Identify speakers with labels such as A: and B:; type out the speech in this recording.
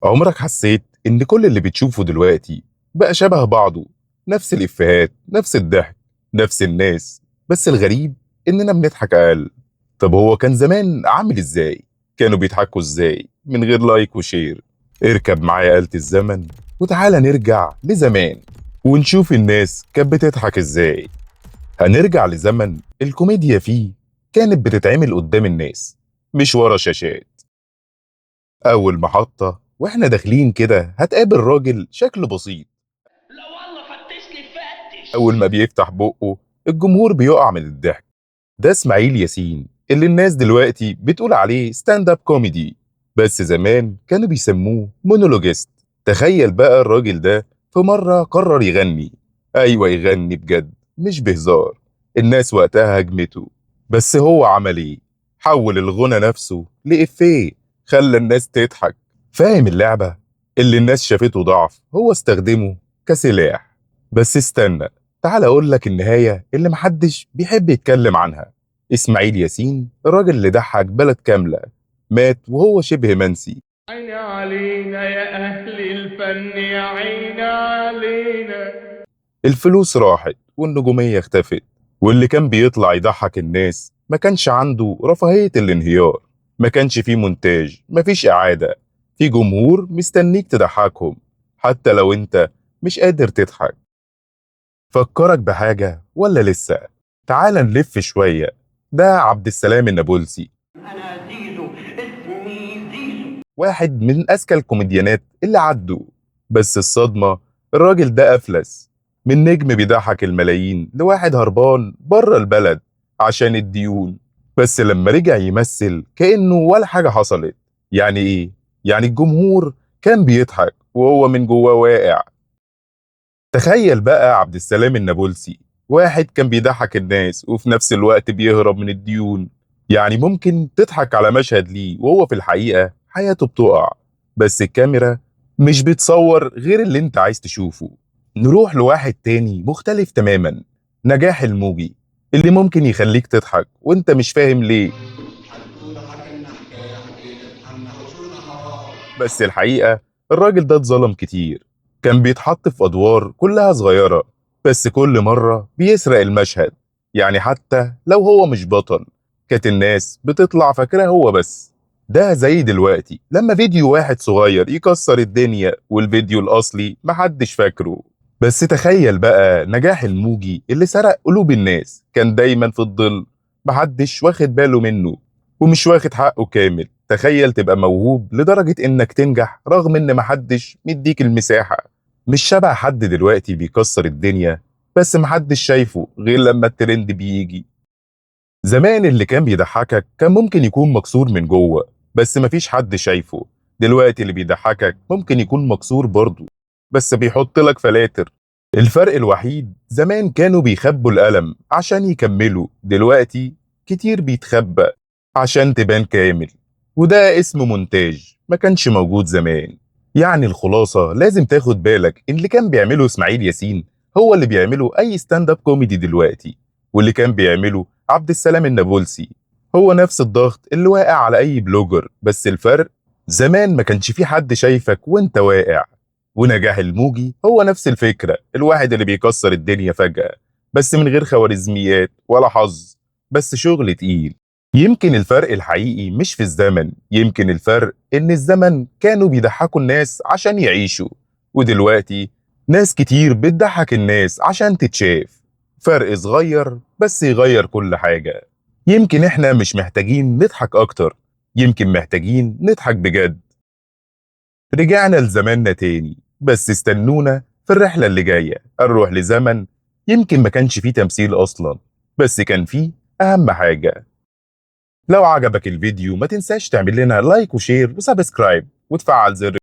A: عمرك حسيت إن كل اللي بتشوفه دلوقتي بقى شبه بعضه؟ نفس الإفيهات، نفس الضحك، نفس الناس، بس الغريب إننا بنضحك أقل. طب هو كان زمان عامل إزاي؟ كانوا بيضحكوا إزاي من غير like و share؟ اركب معايا آلة الزمن وتعالى نرجع لزمان ونشوف الناس كانت بتضحك إزاي. هنرجع لزمن الكوميديا فيه كانت بتتعمل قدام الناس، مش ورا شاشات. أول محطة واحنا داخلين كده هتقابل راجل شكله بسيط.
B: لا والله، فتشني فتش.
A: أول ما بيفتح بقه الجمهور بيقع من الضحك. ده إسماعيل ياسين اللي الناس دلوقتي بتقول عليه stand up comedy، بس زمان كانوا بيسموه مونولوجيست. تخيل بقى الراجل ده في مرة قرر يغني، أيوة يغني بجد مش بهزار. الناس وقتها هجمته، بس هو عمل ايه؟ حول الغنى نفسه لإفيه خلى الناس تضحك. فاهم اللعبة؟ اللي الناس شافته ضعف هو استخدمه كسلاح. بس استنى، تعال اقول لك النهاية اللي محدش بيحب يتكلم عنها. اسماعيل ياسين الراجل اللي ضحك بلد كاملة مات وهو شبه منسي.
C: عيني علينا يا أهل الفن، يا عيني علينا.
A: الفلوس راحت والنجومية اختفت، واللي كان بيطلع يضحك الناس ما كانش عنده رفاهية الانهيار. ما كانش فيه مونتاج، مفيش إعادة، في جمهور مستنيك تضحكهم حتى لو انت مش قادر تضحك. فكرك بحاجة ولا لسه؟ تعال نلف شوية. ده عبد السلام النابلسي.
B: انا زيزو، اسمي زيزو.
A: واحد من أذكى الكوميديانات اللي عدوا، بس الصدمة الراجل ده أفلس. من نجم بيضحك الملايين لواحد هربان بره البلد عشان الديون. بس لما رجع يمثل كأنه ولا حاجة حصلت. يعني إيه؟ يعني الجمهور كان بيضحك وهو من جواه واقع. تخيل بقى عبد السلام النابلسي، واحد كان بيضحك الناس وفي نفس الوقت بيهرب من الديون. يعني ممكن تضحك على مشهد ليه وهو في الحقيقة حياته بتقع، بس الكاميرا مش بتصور غير اللي انت عايز تشوفه. نروح لواحد تاني مختلف تماما، نجاح الموجي، اللي ممكن يخليك تضحك وانت مش فاهم ليه، بس الحقيقة الراجل ده اتظلم كتير. كان بيتحط في أدوار كلها صغيرة، بس كل مرة بيسرق المشهد. يعني حتى لو هو مش بطل كانت الناس بتطلع فاكراه هو بس. ده زي دلوقتي لما فيديو واحد صغير يكسر الدنيا والفيديو الأصلي محدش فاكره. بس تخيل بقى نجاح الموجي اللي سرق قلوب الناس كان دايما في الظل، محدش واخد باله منه ومش واخد حقه كامل. تخيل تبقى موهوب لدرجة انك تنجح رغم ان محدش مديك المساحة. مش شبه حد دلوقتي بيكسر الدنيا بس محدش شايفه غير لما الترند بيجي. زمان اللي كان بيضحكك كان ممكن يكون مكسور من جوه بس مفيش حد شايفه. دلوقتي اللي بيضحكك ممكن يكون مكسور برضه بس بيحط لك فلاتر. الفرق الوحيد زمان كانوا بيخبوا الألم عشان يكملوا، دلوقتي كتير بيتخبى عشان تبان كامل، وده اسمه مونتاج ما كانش موجود زمان. يعني الخلاصة لازم تاخد بالك إن اللي كان بيعمله إسماعيل ياسين هو اللي بيعمله أي stand up comedy دلوقتي، واللي كان بيعمله عبد السلام النابلسي هو نفس الضغط اللي واقع على أي blogger، بس الفرق زمان ما كانش في حد شايفك وانت واقع. ونجاح الموجي هو نفس الفكرة، الواحد اللي بيكسر الدنيا فجأة بس من غير خوارزميات ولا حظ، بس شغل تقيل. يمكن الفرق الحقيقي مش في الزمن، يمكن الفرق إن الزمن كانوا بيضحكوا الناس عشان يعيشوا، ودلوقتي ناس كتير بتضحك الناس عشان تتشاف. فرق صغير بس يغير كل حاجة. يمكن إحنا مش محتاجين نضحك أكتر، يمكن محتاجين نضحك بجد. رجعنا لزماننا تاني، بس استنونا في الرحلة اللي جاية هنروح لزمن يمكن ما كانش فيه تمثيل أصلا، بس كان فيه أهم حاجة. لو عجبك الفيديو ما تنساش تعمل لنا like و share و subscribe وتفعل زر